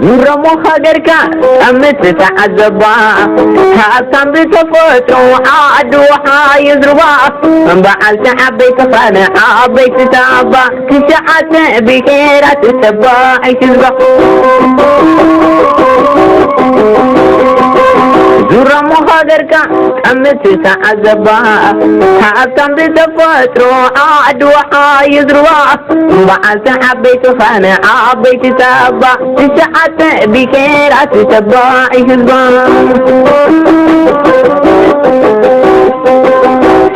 ዙረሞ ሃገርካ እምትተዓዘባ፣ ሃብታም ብተፈጥሮ ዓዲ ውሓ ይዝርባ። በዓልቲ ዓበይቲ ኻነ ዓበይቲ ታባ፣ ትሽዓተ ብሄራት ተባዒት ህዝባ። ዙረሞ ሃገርካ እምትተዓዘባ፣ ሃብታም ብተፈጥሮ ዓዲ ውሓ ይዝርባ። በዓልቲ ዓበይቲ ኻነ ዓበይቲ ታባ፣ ትሽዓተ ብሄራት ተባዒ ህዝባ።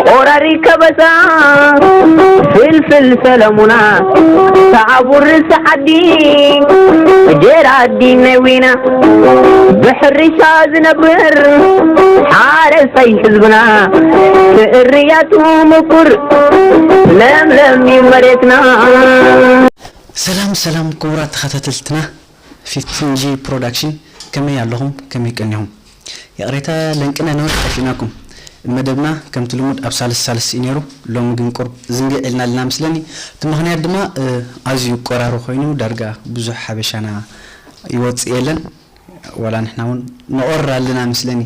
ቆራሪ ከበሳ ፍልፍል ሰለሙና፣ ሰዓቡ ርእሲ ዓዲ ጀራዲ ናይ ዊና፣ ብሕርሻ ዝነብር ሓረስታይ ህዝብና፣ ትእርያቱ ምቁር ለምለም እዩ መሬትና። ሰላም ሰላም ክቡራት ተኸታተልትና ፊፍቲን ጂ ፕሮዳክሽን፣ ከመይ ኣለኹም? ከመይ ቀኒኹም? ይቕሬታ ለንቅነ ነዊሕ ጠፊእናኩም። መደብና ከምቲ ልሙድ ኣብ ሳልስ ሳልስ እዩ ነይሩ። ሎሚ ግን ቁርብ ዝንግዕ ኢልና ኣለና ምስለኒ። እቲ ምኽንያት ድማ ኣዝዩ ቆራሪ ኮይኑ ዳርጋ ብዙሕ ሓበሻና ይወፅእ የለን። ዋላ ንሕና እውን ንቆርር ኣለና ምስለኒ።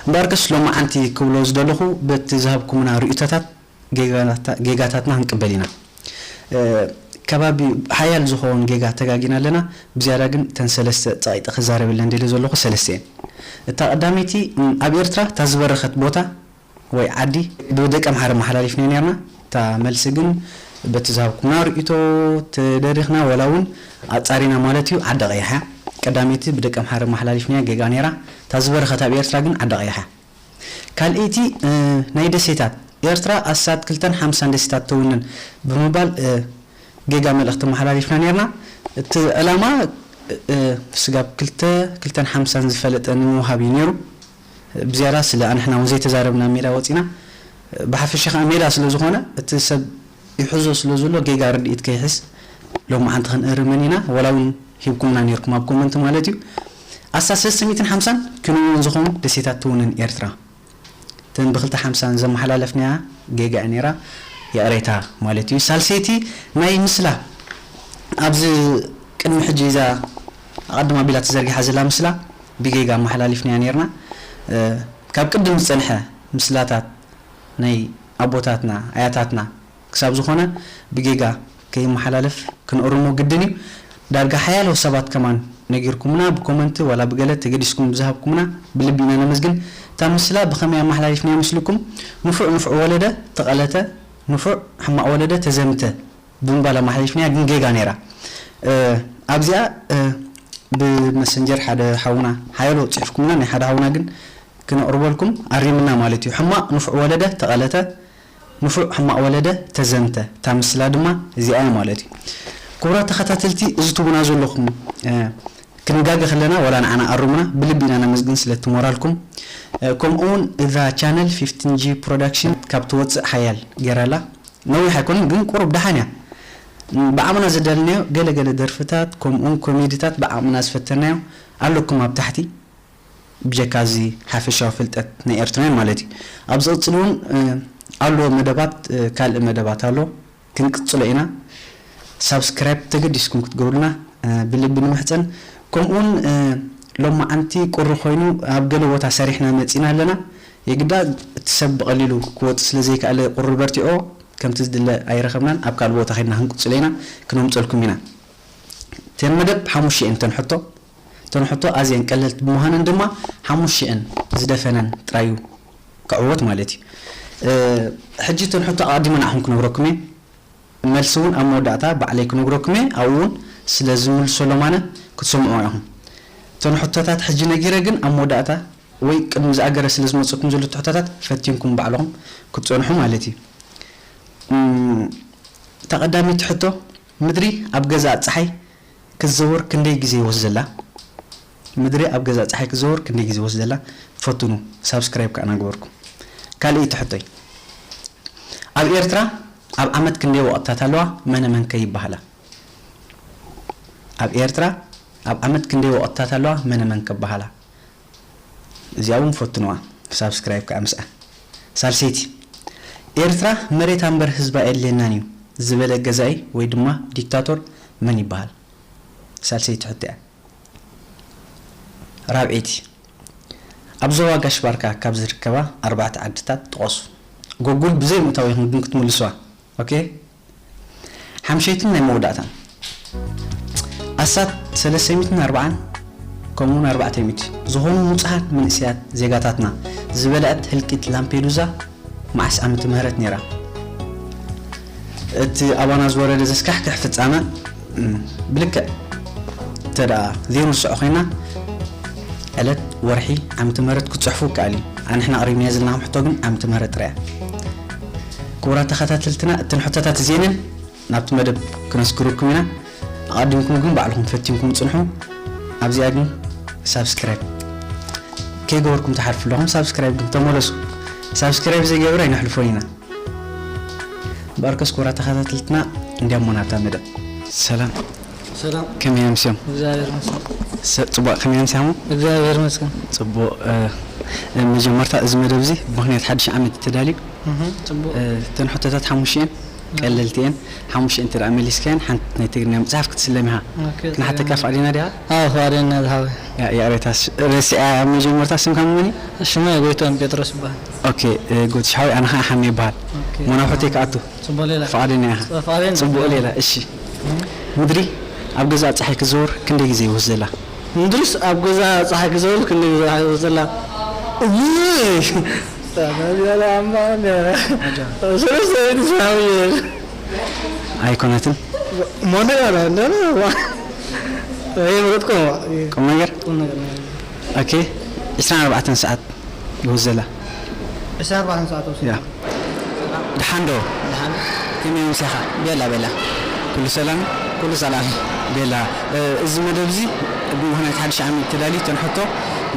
እምበኣርከስ ሎማዓንቲ ክብሎ ዝደለኹ በቲ ዝሃብኩምና ርእይቶታት ጌጋታትና ክንቅበል ኢና። ከባቢ ሓያል ዝኸውን ጌጋ ተጋጊና ኣለና። ብዝያዳ ግን እተን ሰለስተ ጸቒጠ ክዛረበለን ደልየ ዘለኹ ሰለስተ እየን። እታ ቀዳመይቲ ኣብ ኤርትራ እታ ዝበረኸት ቦታ ወይ ዓዲ ብደቀምሓረ ኣመሓላሊፍናያ ኔርና። እታ መልሲ ግን በቲ ዝሃብኩምና ርእይቶ ተደሪኽና ዋላ እውን ኣጻሪና ማለት እዩ ዓዲ ቀይሓ። ቀዳመይቲ ብደቀምሓረ ኣመሓላሊፍናያ ጌጋ ኔራ። እታ ዝበረኸት ኣብ ኤርትራ ግን ዓዲ ቀይሓ። ካልኣይቲ ናይ ደሴታት ኤርትራ ኣስታት ክልተን ሓምሳን ደሴታት ትውንን ብምባል ጌጋ መልእኽቲ ኣመሓላሊፍና ኔርና። እቲ ዕላማ ስጋብ ክልተ ክልተን ሓምሳን ዝፈለጠ ንምውሃብ እዩ ኔሩ። ብዝያዳ ስለ ኣንሕና እውን ዘይተዛረብና ሜዳ ወፂና ብሓፈሻ ከዓ ሜዳ ስለ ዝኾነ እቲ ሰብ ይሕዞ ስለ ዘሎ ጌጋ ርድኢት ከይሕዝ ሎማዓንቲ ክንእርመን ኢና። ዋላ እውን ሂብኩምና ኔርኩም ኣብ ኮመንት ማለት እዩ። ኣስታት ሰለስተ ሚእትን ሓምሳን ክንውን ዝኾኑ ደሴታት ትውንን ኤርትራ። እተን ብክልተ ሓምሳን ዘመሓላለፍናያ ጌጋ እያ ነይራ። ይቕሬታ ማለት እዩ። ሳልሰይቲ ናይ ምስላ ኣብዚ ቅድሚ ሕጂ እዛ ኣቐድም ኣቢላ ተዘርጊሓ ዘላ ምስላ ብጌጋ ኣመሓላሊፍናያ ነይርና። ካብ ቅድም ዝጸንሐ ምስላታት ናይ ኣቦታትና ኣያታትና ክሳብ ዝኾነ ብጌጋ ከይመሓላለፍ ክንእርሞ ግድን እዩ። ዳርጋ ሓያሎ ሰባት ከማን ነጊርኩምና ብኮመንት ዋላ ብገለ ተገዲስኩም ብዝሃብኩምና ብልቢ ኢና ነመስግን። እታ ምስላ ብኸመይ ኣመሓላሊፍናያ ይመስልኩም? ንፉዕ ንፉዕ ወለደ ተቐለተ፣ ንፉዕ ሕማቕ ወለደ ተዘምተ ብምባል ኣመሓላሊፍናያ ግን ጌጋ ነይራ። ኣብዚኣ ብመሰንጀር ሓደ ሓውና ሓያሎ ፅሒፍኩምና ናይ ሓደ ሓውና ግን ክነቕርበልኩም ኣሪምና ማለት እዩ። ሕማቕ ንፉዕ ወለደ ተቐለተ፣ ንፉዕ ሕማቕ ወለደ ተዘምተ። እታ ምስላ ድማ እዚኣ እያ ማለት እዩ። ክቡራት ተኸታተልቲ እዚ ትቡና ዘለኹም ክንጋገ ከለና ዋላ ንዓና ኣሩምና ብልቢ ኢና ነመስግን ስለቲ ሞራልኩም። ከምኡ እውን እዛ ቻነል ፊፍቲን ጂ ፕሮዳክሽን ካብ ትወፅእ ሓያል ገይራላ ነዊሕ ኣይኮነን ግን ቁሩብ ደሓን እያ። ብዓቕምና ዘዳለናዮ ገለ ገለ ደርፍታት ከምኡ እውን ኮሜድታት ብዓቕምና ዝፈተናዮ ኣለኩም ኣብ ታሕቲ። ብጀካ እዚ ሓፈሻዊ ፍልጠት ናይ ኤርትራውያን ማለት እዩ። ኣብ ዝቕጽል እውን ኣሎ መደባት ካልእ መደባት ኣሎ ክንቅጽሎ ኢና። ሳብስክራይብ ተገዲስኩም ክትገብሩልና ብልቢ ንምሕጸን። ከምኡውን ሎማዓንቲ ቁሪ ኮይኑ ኣብ ገለ ቦታ ሰሪሕና መጺና ኣለና። የግዳ እቲ ሰብ ብቐሊሉ ክወጽእ ስለ ዘይከኣለ ቁሪ በርቲዖ ከምቲ ዝድለ ኣይረኸብናን። ኣብ ካልእ ቦታ ከድና ክንቅጽሎ ኢና ክነምጸልኩም ኢና። እተን መደብ ሓሙሽተ እየን እተን ሕቶ። እተን ሕቶ ኣዝየን ቀለልቲ ብምዃነን ድማ ሓሙሽተኣን ዝደፈነን ጥራዩ ክዕወት ማለት እዩ። ሕጂ እተን ሕቶ ኣቐዲመ ንዓኹም ክነግረኩም እየ። መልሲ እውን ኣብ መወዳእታ ባዕለይ ክነግረኩም እየ። ኣብኡ እውን ስለ ዝምልሰሎም ኣነ ክትሰምዑ ኢኹም። እተን ሕቶታት ሕጂ ነጊረ ግን ኣብ መወዳእታ ወይ ቅድሚ ዝኣገረ ስለ ዝመፀኩም ዘሎ ሕቶታት ፈቲንኩም ባዕልኹም ክትፀንሑ ማለት እዩ። እታ ቀዳመይቲ ሕቶ ምድሪ ኣብ ገዛእ ጸሓይ ክትዘውር ክንደይ ግዜ ይወስደላ? ምድሪ ኣብ ገዛእ ጸሓይ ክትዘውር ክንደይ ግዜ ይወስደላ? ፈትኑ ሳብስክራይብ ከኣ ናገበርኩም። ካልኣይቲ ሕቶይ ኣብ ኤርትራ ኣብ ዓመት ክንደይ ወቕትታት ኣለዋ? መነ መን ከ ይበሃላ? ኣብ ኤርትራ ኣብ ዓመት ክንደይ ወቕትታት ኣለዋ? መነ መን ከ ይበሃላ? እዚኣ እውን ፈትንዋ ሳብስክራይብ ከዓ ምስኣ። ሳልሰይቲ ኤርትራ መሬታ እምበር ህዝባ የድልየናን እዩ ዝበለ ገዛኢ ወይ ድማ ዲክታቶር መን ይበሃል? ሳልሰይቲ ሕቶ እያ። ራብዐይቲ፣ ኣብ ዞባ ጋሽ ባርካ ካብ ዝርከባ ኣርባዕተ ዓድታት ጥቐሱ። ጎጉል ብዘይ ምእታው ኢኹም ግን ክትምልሱዋ። ኦኬ? ሓምሸይትን ናይ መወዳእታን። ኣስታት ሰለስተ ሚእትን ኣርባዓን ከምኡውን ኣርባዕተ ሚእቲ ዝኾኑ ንጹሃት መንእሰያት ዜጋታትና ዝበልዐት ህልቂት ላምፔዱዛ መዓስ ዓመተ ምህረት ነይራ? እቲ ኣባና ዝወረደ ዘስካሕክሕ ፍጻመ፣ እም፣ ብልክዕ እንተ ደኣ ዘይንርስዖ ኮይና፣ ዕለት፣ ወርሒ፣ ዓመተ ምህረት ክትጽሕፉ ይከኣል እዩ። ኣንሕና ኣቕሪብናዮ ዘለናኹም ሕቶ ግን ዓመተ ምህረት ጥራይ እያ። ክቡራት ተኸታተልትና፣ እተን ሕቶታት እዚኤንን ናብቲ መደብ ክነስግረኩም ኢና። ኣቐዲምኩም ግን ባዕልኹም ፈቲንኩም ጽንሑ። ኣብዚኣ ግን ሳብስክራይብ ከይገበርኩም ትሓልፉ ኣለኹም። ሳብስክራይብ ግን ተመለሱ። ሳብስክራይብ ዘይገብር ኣይነሕልፎን ኢና። እምበኣርከስ ክቡራት ተኸታተልትና፣ እንዲያሞ ናብታ መደብ። ሰላም። ሰላም። ከመይ ኣምስዮም? እግዚኣብሔር ይመስገን። ሰ-፣ ጽቡቕ፣ ከመይ ኣምስያሞ? እግዚኣብሔር ይመስገን። ጽቡቕ፣ እ፣ እ፣ መጀመርታ እዚ መደብ እዚ ብምኽንያት ሓድሽ ዓመት እዩ ተዳልዩ። እህ፣ ጽቡቕ። እ፣ እተን ሕቶታት ሓሙሽተ እየን፣ ቀለልቲ እየን። ሓሙሽተ እንተ ደኣ መሊስካየን ሓንቲ ናይ ትግርኛ መጽሓፍ ክትስለም ኢኻ። ኦኬ፣ ክንሓተካ ጽቡቕ። ፍቓደኛ ዲኻ? ኣዎ፣ ፍቓደኛ ዝሓወይ። ያ-፣ ይቕሬታ፣ ስ-፣ ረሲዐ ኣብ መጀመርታ ስምካ መን እዩ? ሽመይ ጎይትኦም ጴጥሮስ ይበሃል። ኦኬ፣ እ፣ ጎትሽ ሓወይ፣ ኣነ ኸዓ ሓሜ ይበሃል። ኦኬ። መናውሕተይ ክኣቱ። ጽቡቕ ሌላ። ፍቓደኛ ኢኻ? ጽቡቕ ሌላ። ጽቡቕ ሌላ፣ እሺ። እም። ምድሪ ኣብ ገዛእ ጸሓይ ክትዘውር ክንደይ ግዜ ይወስደላ? ምድሪስ ኣብ ገዛእ ጸሓይ ክትዘውር ክንደይ ግዜ ይወስደላ? እይ! ሰላም ያለ ኣማ እንደ-፣ ሰለስተ ሚእቲ ሰብዓዊ። ኣይኮነትን። ሞንዴ ያለ እንደ-፣ ዋ-፣ ይሄ ምረጥኩ። ቁም ነገር? ቁም ነገር ነው። ኦኬ፣ ዕስራን ኣርባዕተን ሰዓት ይወስደላ። ዕስራን ኣርባዕተን ሰዓት ወሲዱ። ያ። ደሓን ዶ? ደሓን። ከመይ ምሳኻ? ቤላ፣ ቤላ። ኩሉ ሰላም? ኩሉ ሰላም። ቤላ፣ እ፣ እዚ መደብ እዚ ብምኽንያት ሓድሽ ዓመት ተዳልዩ፣ እተን ሕቶ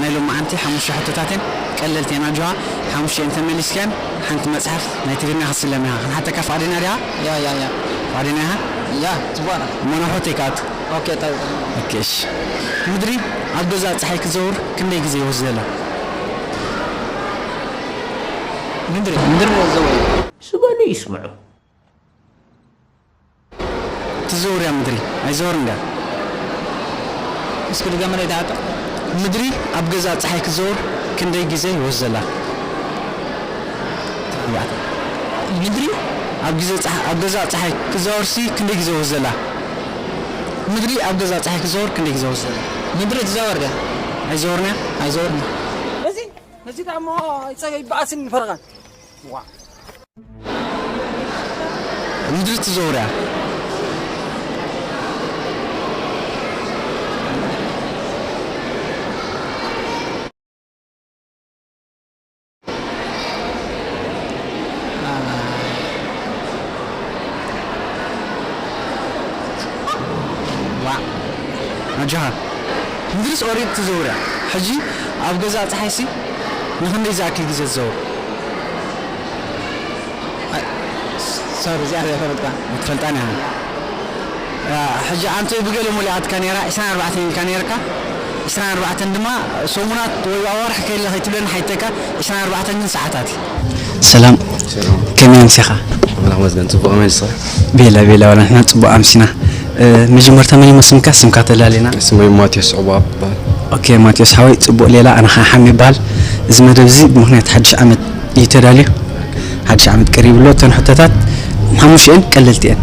ናይ ሎማዓንቲ ሓሙሽተ ሕቶታት እየን፣ ቀለልቲ እየን። ኣጆኻ፣ ሓሙሽተ እየን ተመሊስካየን፣ ሓንቲ መጽሓፍ ናይ ትግርኛ ክትስለም ኢኻ። ክንሓተካ ፍቓደኛ ዲኻ? ያ፣ ያ፣ ያ። ፍቓደኛ ኢኻ? ያ፣ ጽቡቕ። እሞ ናብ ሕቶይ ክኣቱ። ኦኬ፣ ጠይቕ። ኦኬ፣ እሺ። ምድሪ ኣብ ገዛእ ጸሓይ ክትዘውር ክንደይ ግዜ ይወስደላ? ምድሪ፣ ምድሪ ዘወር። ዝበሉ ይስምዑ። ትዘውር እያ ምድሪ፣ ኣይዘወርን ድያ? እስኪ ድገመለይ እታ ሕቶ። ምድሪ ኣብ ገዛእ ጸሓይ ክትዘውር ክንደይ ግዜ ይወስደላ? ምድሪ ኣብ ግዜ ጸሓ-፣ ኣብ ገዛእ ጸሓይ ክትዘውርሲ ክንደይ ግዜ ይወስደላ? ምድሪ ኣብ ገዛእ ጸሓይ ክትዘውር ክንደይ ግዜ ይወስደላ? ምድሪ ትዘውር ድያ? ኣይዘወርና? ኣይዘወርና። በዚ፣ በዚ ደሞ ይጸ-፣ ይበኣስን ይፈርቓን። ዋ። ምድሪ ትዘውር እያ። ዋእ፣ ኣጆኻ። ምድርስ ኦሪት ትዘውር እያ። ሕጂ ኣብ ገዛእ ጸሓይሲ ንኽንደይ ዝኣክል ግዜ ትዘውር? ኣይ፣ ሶሪ፣ እዚኣ ዘይፈልጣ። ኣይትፈልጣን ኢኻ። ያ፣ ሕጂ ኣንቶይ ብገለ ሞሊኣትካ ነይራ፣ ዕስራን ኣርባዕተን ኢልካ ነይርካ። ዕስራን ኣርባዕተን ድማ ሰሙናት ወይ ኣዋርሕ ከይለ ከይትብለኒ ሓይተካ፣ ዕስራን ኣርባዕተን ግን ሰዓታት እዩ። ሰላም። ሰላም። ከመይ ኣምሲኻ? ኣምላኽ ይመስገን፣ ጽቡቕ፣ ከመይ ንስኻ? ቤላ፣ ቤላ፣ ዋላ ንሕና ጽቡቕ ኣምሲና። እ፣ መጀመርታ መን ይመስልካ? ስምካ ተላሌና። ስመይ ማቴዎስ ዕቑባብ ይበሃል። ኦኬ፣ ማቴዎስ ሓወይ፣ ጽቡቕ ሌላ፣ ኣነ ኸዓ ሓሚ ይበሃል። እዚ መደብ እዚ ብምኽንያት ሓድሽ ዓመት እዩ ተዳልዩ። ሓድሽ ዓመት ቀሪቡ ኣሎ። እተን ሕቶታት ሓሙሽተ እየን፣ ቀለልቲ እየን።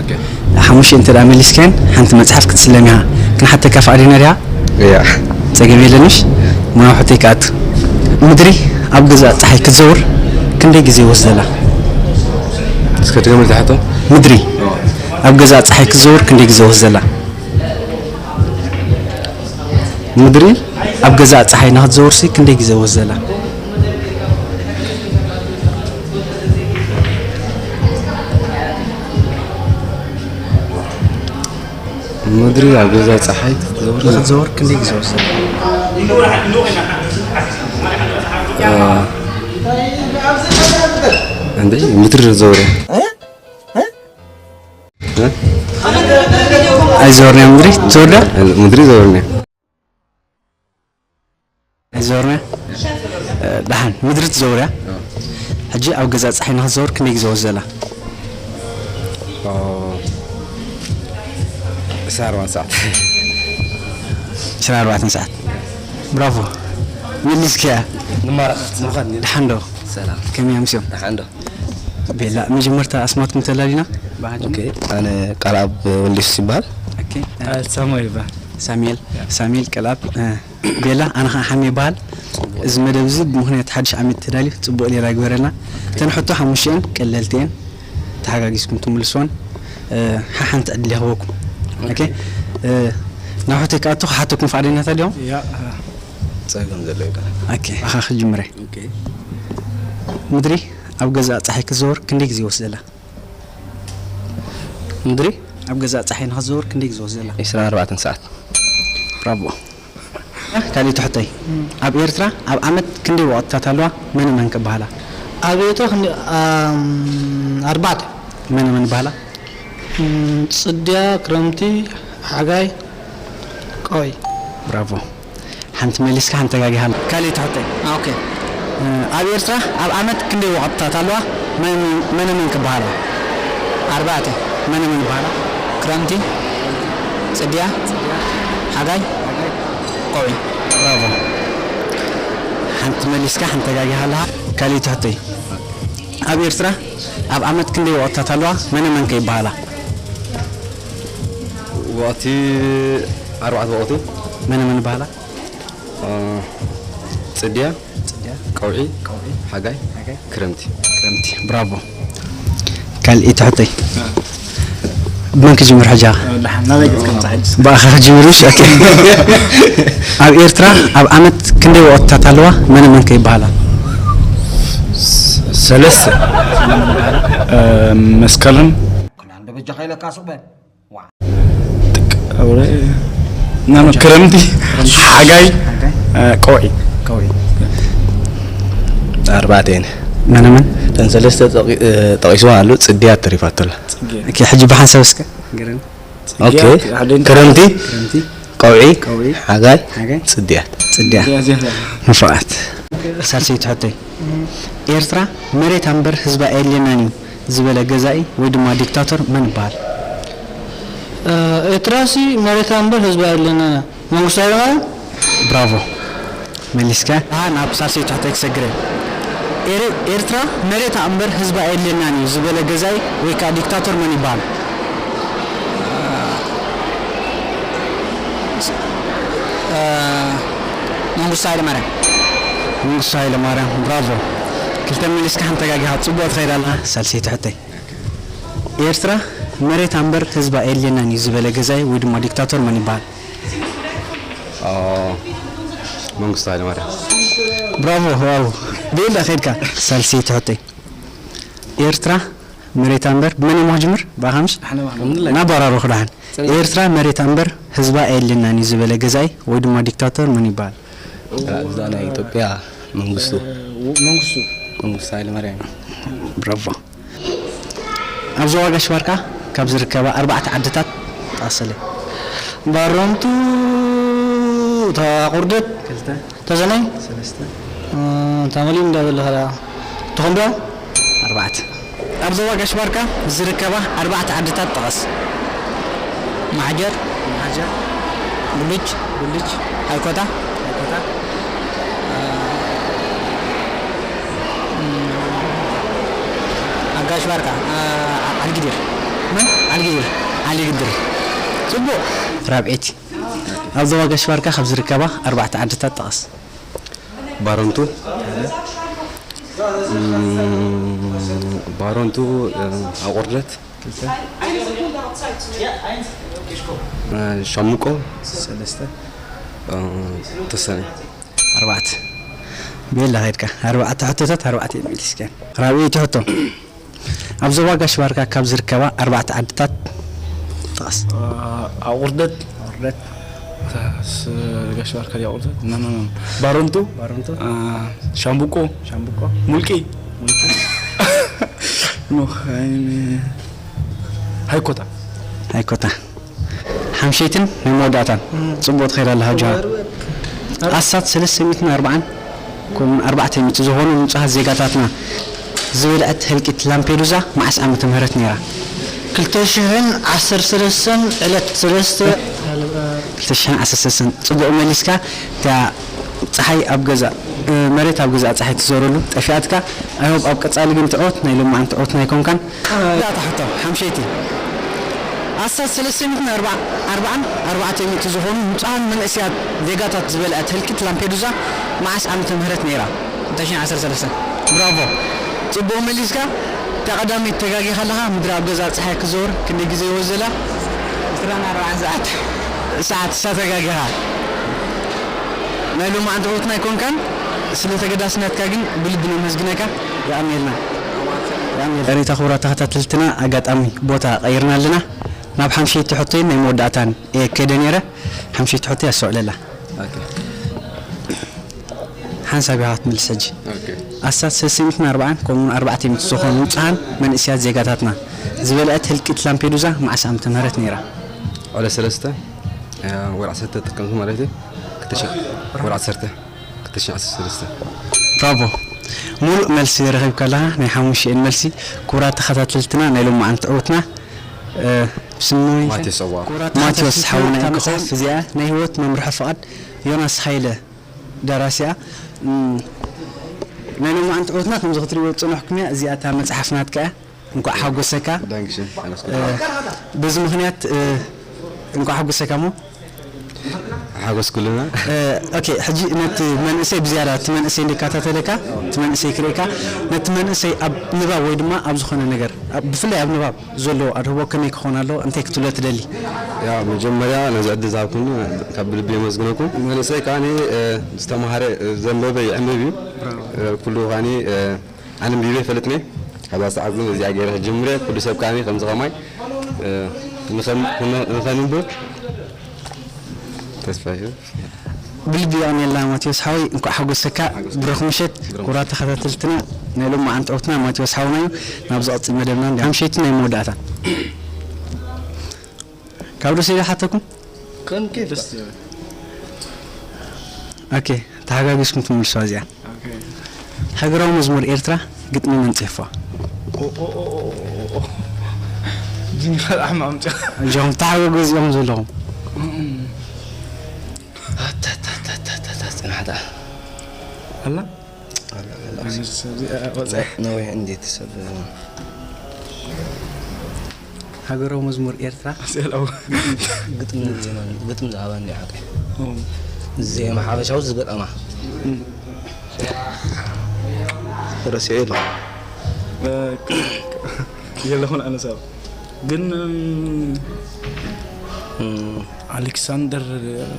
ኦኬ። ሓሙሽተ እንተ ደኣ መሊስካየን፣ ሓንቲ መጽሓፍ ክትስለም ኢኻ። ክንሓተካ ፍቓደኛ ዲኻ? እያ። ጸገም የለንሽ። ሞያ ሕቶይ ክኣቱ። ምድሪ ኣብ ገዛእ ጸሓይ ክትዘውር ክንደይ ግዜ ይወስደላ? እስከ ድገመልታ ሕቶ። ምድሪ ኣብ ገዛእ ጸሓይ ክትዘውር ክንደይ ግዜ ይወስደላ? ምድሪ ኣብ ገዛእ ጸሓይ ንኽትዘውርሲ ክንደይ ግዜ ይወስደላ? ምድሪ ኣብ ገዛእ ጸሓይ ክትዘውር ንኽትዘውር ክንደይ ግዜ ይወስደላ? እ፣ እንዴ፣ ምድሪ ክትዘውር እያ። እ? ኣይዞርንያ ምድሪ ትዞርዳ? ምድሪ ዞርንያ። ኣይዞርንያ? እ፣ ደሓን፣ ምድሪ ትዘውርያ? ሕጂ ኣብ ገዛእ ጸሓይ ንኽትዘውር ክንደይ ግዜ ወስደላ? ኦ፣ ዕስራን ኣርባዕተን ሰዓት። ዕስራን ኣርባዕተን ሰዓት። ብራቮ። መሊስካያ። ንማረኽ ምዃን እዩ። ደሓን ዶ? ሰላም። ከመይ ኣምስዮም? ደሓን ዶ? ቤላ፣ መጀመርታ ኣስማትኩም ተላሊና? ብሓጂ? ኦኬ፣ ኣነ ቃልኣብ ወልደየሱስ ይበሃል። ኦኬ። ኣነ ሳሙኤል ይበሃል። ሳሙኤል፣ ያ። ሳሙኤል ቃልኣብ፣ እ፣ ቤላ፣ ኣነ ኸዓ ሓሜ ይበሃል። እዚ መደብ እዚ ብምኽንያት ሓድሽ ዓመት ተዳልዩ፣ ጽቡቕ ሌላ ይግበረልና። እተን ሕቶ ሓሙሽተ እየን፣ ቀለልቲ እየን። ተሓጋጊዝኩም ትምልስዎን፣ እ፣ ሓሓንቲ ዕድል ይህበኩም። ኦኬ። ኦኬ። እ፣ ናብ ሕቶይ ክኣቱ ክሓተኩም ፍቓደኛታት ዲኹም? ያ። ጸገም ዘሎ ይበሃል። ኦኬ፣ ኣኻ ክጅምረ። ኦኬ። ምድሪ ኣብ ገዛእ ጸሓይ ክትዘውር ክንደይ ግዜ ይወስደላ? ምድሪ? ኣብ ገዛእ ጸሓይ ንኽትዘውር ክንደይ ግዜ ይወስደላ? ዒስራን ኣርባዕተን ሰዓት። ብራቮ። ካልኣይቲ ሕቶይ፣ ኣብ ኤርትራ ኣብ ዓመት ክንደይ ወቕትታት ኣለዋ? መነ መን ክበሃላ? ኣብ ኤርትራ ክንደይ፣ ኣም፣ ኣርባዕተ። መነ መን ይበሃላ? እም፣ ጽድያ፣ ክረምቲ፣ ሓጋይ፣ ቀውዒ። ብራቮ። ሓንቲ መሊስካ፣ ሓንቲ ተጋጊኻ። ካልኣይቲ ሕቶይ። ኦኬ። እ፣ ኣብ ኤርትራ ኣብ ዓመት ክንደይ ወቕትታት ኣለዋ? መን፣ መነ መን ክበሃላ? ኣርባዕተ። መነ መን ይበሃላ? ክረምቲ፣ ጽድያ፣ ሓጋይ፣ ቀውዒ። ብራቮ። ሓንቲ መሊስካ፣ ሓንቲ ተጋጊኻ ኣለኻ። ካልኣይቲ ሕቶይ። ኣብ ኤርትራ ኣብ ዓመት ክንደይ ወቕትታት ኣለዋ? መነ መን ከ ይበሃላ? ወቕቲ፣ ኣርባዕተ ወቕቲ። መነ መን ይበሃላ? እ፣ ጽድያ፣ ጽድያ። ቀውዒ፣ ቀውዒ። ሓጋይ፣ ሓጋይ። ክረምቲ። ክረምቲ። ብራቮ። ካልኣይቲ ሕቶይ። እ። ብመን ክጅምር ሕጂ? እ፣ ደሓን፣ ናበይ ገጽካ ምጻእ ሕጂ? ብኣኻ ክጅምር ምሽ? ኦኬ። ኣብ ኤርትራ ኣብ ዓመት ክንደይ ወቕትታት ኣለዋ? መነ መን ከ ይበሃላ? ስ-፣ ሰለስተ። እ፣ መስከረም። ክላንደ በጃኻ ኢለካ ሱቕ በል። ዋ። ጥቅ-፣ ኣውረ-፣ ናኖ፣ ክረምቲ፣ ሓጋይ፣ ሓጋይ። እ፣ ቀውዒ። ቀውዒ። ኣርባዕተ እየን። መነ መን? እተን ሰለስተ ጠቂ-፣ እ፣ ጠቂስዋ ኣሎ፣ ጽድያ ተሪፋቶ ኣላ። ጽጌ። ኦኬ፣ ሕጂ ብሓንሳብ እስከ ንገረኒ። ኦኬ። ጽጌ፣ ሓደ ክረምቲ፣ ክረምቲ። ቀውዒ፣ ቀውዒ። ሓጋይ፣ ሓጋይ። ጽድያት። ጽድያ። ጽድያ፣ ጽድያ። ንፉዓት። ሳልሰይቲ ሕቶይ። ኤርትራ መሬታ እምበር ህዝባ ኣየድልየናን እዩ ዝበለ ገዛኢ ወይ ድማ ዲክታቶር መን ይበሃል? እ፣ ኤርትራሲ መሬታ እምበር ህዝባ ኣየድልየናን እያ። መንግስቱ ሃይለማርያም። ብራቮ። መሊስካ። ኣሃ፣ ናብ ሳልሰይቲ ሕቶይ ክሰግር እየ። ኤር-፣ ኤርትራ መሬታ እምበር ህዝባ ኣየድልየናን እዩ ዝበለ ገዛኢ ወይ ከዓ ዲክታቶር መን ይበሃል? እ፣ መንግስቱ ሃይለማርያም። መንግስቱ ሃይለማርያም፣ ብራቮ። ክልተ መሊስካ፣ ሓንቲ ተጋጊኻ፣ ጽቡቕ ትኸይድ ኣለኻ። ሳልሰይቲ ሕቶይ። ኤርትራ መሬታ እምበር ህዝባ ኣየድልየናን እዩ ዝበለ ገዛኢ ወይ ድማ ዲክታቶር መን ይበሃል? ኦ፣ መንግስቱ ሃይለማርያም። ብራቮ፣ ዋው። ብኤንዳ ከይድካ። ሳልሰይቲ ሕቶይ። ኤርትራ መሬታ እምበር፣ ብመን እሞ ክጅምር? ብኣኻ ምሽ? ኣሕነ ኣልሓምዱሊላህ። እናባራረኹ ደሓን። ጽን-፣ ኤርትራ መሬታ እምበር ህዝባ ኣየድልየናን እዩ ዝበለ ገዛኢ ወይ ድማ ዲክታቶር መን ይበሃል? እዛ ናይ ኢትዮጵያ መንግስቱ። መንግስቱ። መንግስቱ ሃይለማርያም። ብራቮ። ኣብ ዞባ ጋሽ ባርካ ካብ ዝርከባ ኣርባዕተ ዓድታት ጣሰለይ። ባረንቱ፣ እታ ቁርደት፣ ክልተ። ተሰነይ፣ ሰለስተ። እ፣ እታ መሊም እንዳ ዘለኻ ደኣ። ተኾምቢያ? ኣርባዕተ። ኣብ ዞባ ጋሽ ባርካ ዝርከባ ኣርባዕተ ዓድታት ጥቐስ። ማሓጀር። ማሓጀር። ጉልጅ። ጉልጅ። ኣይኮታ። ኣይኮታ። እ፣ ኣብ ጋሽ ባርካ፣ እ፣ ዓሊግዲር። መን? ዓሊግዲር። ዓሊግድር። ጽቡቕ። ራብዐይቲ። ኣብ ዞባ ጋሽ ባርካ ካብ ዝርከባ ኣርባዕተ ዓድታት ጥቐስ። ባረንቱ። እም፣ ባረንቱ፣ እ፣ ኣቑርደት። ክልተ። እ፣ ሻምቆ። ሰለስተ። እ፣ ተሰነ። ኣርባዕተ። ቤላ ኸይድካ። ኣርባዕተ ሕቶታት፣ ኣርባዕተ መሊስካ። ራብዐይቲ ሕቶ። ኣብ ዞባ ጋሽ ባርካ ካብ ዝርከባ ኣርባዕተ ዓድታት ጥቐስ። እ፣ ኣቑርደት። ኣቑርደት። ስ-፣ ጋሽ ባርካ ድዩ ኣቑርደት? ኖ፣ ኖ፣ ኖ። ባረንቱ። ባረንቱ። እ፣ ሻምብቆ። ሻምብቆ። ሙልቂ። ሙልቂ። ኖ፣ ሃይኮታ። ሃይኮታ። ሓምሸይትን ናይ መወዳእታን። እም። ጽቡቕ ትኸይድ ኣለኻ ጆሃር። ኣሳት ሰለስተ ሚእትን ኣርባዓን ከምኡውን ኣርባዕተ ሚእቲ ዝኾኑ ንጹሃት ዜጋታትና ዝበልዐት ህልቂት ላምፔዱዛ መዓስ ዓመተ ምህረት ነይራ? ክልተ ሽሕን ዓሰርተ ሰለስተን ዕለት ሰለስተ። ክልተ ሽሕን ዓሰርተ ሰለስተን። ጽቡቕ መሊስካ። እታ ጸሓይ ኣብ ገዛ መሬት ኣብ ገዛ ጸሓይ ትዞረሉ ጠፊኣትካ። I hope ኣብ ቀጻሊ ግን ትዕወት፣ ናይ ሎማዓንቲ ትዕወትና ኣይኮንካን። እዛ ሕቶ ሓምሸይቲ ኣስታት ሰለስተ ሚእትን ኣርባዓን ኣርባዕተ ሚእቲ ዝኾኑ ንጹሃን መንእሰያት ዜጋታት ዝበልዐት ህልቂት ላምፔዱዛ መዓስ ዓመተ ምህረት ነይራ? ክልተ ሽሕን ዓሰርተ ሰለስተን። ብራቮ። ጽቡቕ መሊስካ። እታ ቀዳመይቲ ተጋጊኻ ኣለኻ። ምድሪ ኣብ ገዛ ጸሓይ ክዘውር ክንደይ ግዜ ይወስደላ? ዕስራን ኣርባዓን ሰዓት። ሰዓት እሳ ተጋጊኻ። ናይ ሎማዓንቲ ዕውትና ኣይኮንካን። ስለ ተገዳስነትካ ግን ብልቢ ነመስግነካ። የቐንየልና። የቐንየልና። ሪታ ክቡራት ተኸታተልትና ኣጋጣሚ ቦታ ቀይርና ኣለና። ናብ ሓምሸይቲ ሕቶይን ናይ መወዳእታን እየ ከይደ ነይረ። ሓምሸይቲ ሕቶይ ኣስተውዕለላ። ሓንሳብ ኢኻ ክትምልስ ሕጂ። ኣስታት ሰለስተ ሚእትን ኣርባዓን ከምኡውን ኣርባዕተ ሚእቲ ዝኾኑ ንጹሃን መንእሰያት ዜጋታትና ዝበልዐት ህልቂት ላምፔዱዛ መዓስ ዓመተ ምህረት ነይራ? ዕለት ሰለስተ፣ እ፣ ወርሒ ዓሰርተ ጥቅምቲ ማለት እዩ። ክልተ ሺሕ፣ ወርሒ ዓሰርተ፣ ክልተ ሺሕ ዓሰርተ ሰለስተ። ብራቮ። ሙሉእ መልሲ ረኺብካ ኣለኻ። ናይ ሓሙሽተ መልሲ። ክቡራት ተኸታተልትና ናይ ሎማዓንቲ ዕውትና፣ እ፣ ብስም ማቴዎስ ኣዋ። ክቡራት ማቴዎስ ተኸታተልትና ሓውና እታ እንከኾን መጽሓፍ እዚኣ ናይ ህይወት መምርሒ ፍቓድ ዮናስ ሃይለ ደራሲኣ። እም፣ ናይ ሎማዓንቲ ዕውትና ከምዚ ክትሪእዎ ዝጸናሕኩም እያ። እዚኣ እታ መጽሓፍ ናትካ እያ። እንኳዕ ሓጎሰካ። ዳንክሽን። እ፣ በዚ ምኽንያት፣ እ፣ እንኳዕ ሓጎሰካ እሞ። ሓጎስ ኩልና። እ፣ ኦኬ፣ ሕጂ ነቲ መንእሰይ ብዝያዳ፣ እቲ መንእሰይ እንዲከታተለካ፣ እቲ መንእሰይ ክርእየካ፣ ነቲ መንእሰይ ኣብ ንባብ ወይ ድማ ኣብ ዝኾነ ነገር፣ ኣብ፣ ብፍላይ ኣብ ንባብ ዘሎ ኣድህቦ ከመይ ክኾን ኣለዎ? እንታይ ክትብሎ ትደሊ? ያው መጀመርያ ነዚ ዕድል ዝሃብኩምኒ ካብ ብልቢ የመስግነኩም። መንእሰይ ከኣኒ፣ እ፣ ዝተማሃረ፣ እ፣ ዘንበበ ይዕምብ እዩ። እ፣ ኩሉ ከኣኒ፣ እ፣ ኣንቢበ ይፈልጥኒ። ካብዛ ሰዓት ግን እዚኣ ገይረ ክጅምር እየ። ኩሉ ሰብ ከኣኒ ከምዚ ከማይ፣ እ፣ ንኸም-፣ ንኸ-፣ ንኸንብብ ተስፋ እዩ። ብልቢ የቐንየልና ማቴዎስ ሓወይ፣ እንኳዕ ሓጎሰካ። ሓጎሰካ። ብሩኽ ምሸት። ብሩኽ ክቡራት ተኸታተልትና፣ ናይ ሎማዓንቲ ዕውትና ማቴዎስ ሓውና እዩ። ናብ ዝቐጽል መደብና እንዲ-፣ ሓምሸይቲ ናይ መወዳእታ። ካብ ርእሰይ ዶ ሓተኩም? ከም ኬፍ። ደስ ይብል። ኦኬ፣ ተሓጋጊዝኩም ትምልሱዋ እዚኣ። ኦኬ። ሃገራዊ መዝሙር ኤርትራ ግጥሚ መን ጽሒፍዋ? ኦ፣ ኦ፣ ኦ፣ ኦ፣ ኦ። ጂኒ ፈላሕ ማምጫ። እዞም ተሓጋገዙ እዮም ዘለኹም። እም። ኣታ፣ ኣታ፣ ኣታ፣ ኣታ፣ ኣታ፣ ኣታ፣ ጽናሕ ደኣ። ኣላ? ኣላ፣ ኣላ። ኣነ ሰብ እዚኣ ወጻኢ። ነዊሕ እንዴት ሰብ። ሃገራዊ መዝሙር ኤርትራ። ስእላዊ። ግጥምን ዜማን፣ ግጥም ዝሃባ እንዲ ሓቂ። እም። ዜማ ሓበሻዊ ዝገጠማ። እም። ረሲዐ ኢለ። እ፣ የለኹን ኣነ ሰብ። ግን፣ እም፣ እም። ኣሌክሳንደር፣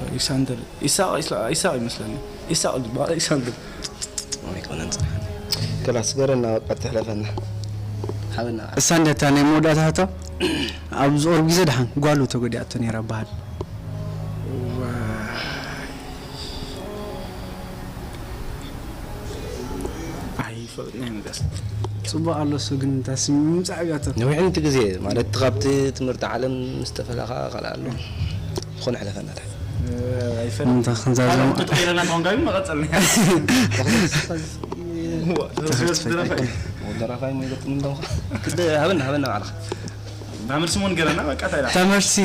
ኣሌክሳንደር ኢሳቅ፣ ኢስላ-፣ ኢሳቅ ይመስለኒ። ኢሳቅ ዝበሃል ኣሌክሳንደር። ኣይኮነን ጽንሓኒ። ክላስ ገረና በቃ ተሕለፈና። ሓበና። እሳ እንደታ ናይ መወዳእታ ሕቶ፣ ኣብ ዝቐርብ ግዜ ደሓን ጓሉ ተጎዲኣቶ ነይራ በሃል። ዋይ። ኣይፈልጥን እየ መለስ። ጽቡቕ ኣሎ እሱ ግን እንታይ ስም ምምጻእ ጋቶ። ነዊሕ እቲ ግዜ ማለት ካብቲ ትምህርቲ ዓለም ምስ ተፈላኻ ካልእ ኣሎ። ዝኾነ ሕለፈና ድሓን። ኣይፈልጥን። እንታይ ክንዛዘም? ካልእ ሕቶ ተቐይረና ተኾንካ ግን መቐጸልና። ዋ፣ ተስፋ ተስፋ ተስፋ። ደራፋይ እሞ ይገጥም እንደው። ክደ-፣ ሃበና፣ ሃበና ባዕልኻ። ዳምር ስሙን ገለና በቃ ታይላ። ተመርሲ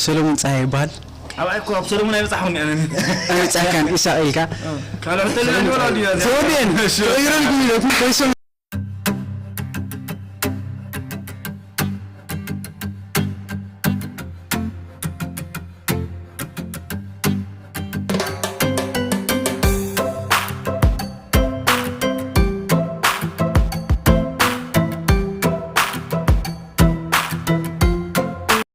ሰሎሞን ጸሃይ ይበሃል። ኣብ ኣይ ኮ-፣ ኣብ ሰሎሞን ኣይበጻሕኩን እየ ኣነ። ኣይበጻሕካን ኢሳቕ ኢልካ። ካልእ ሕቶ ኣለኒ ወላ ድዩ? ተወዲአን፣ እሺ። ተቐይረልኩም ኢለኩም፣ ከይሰም-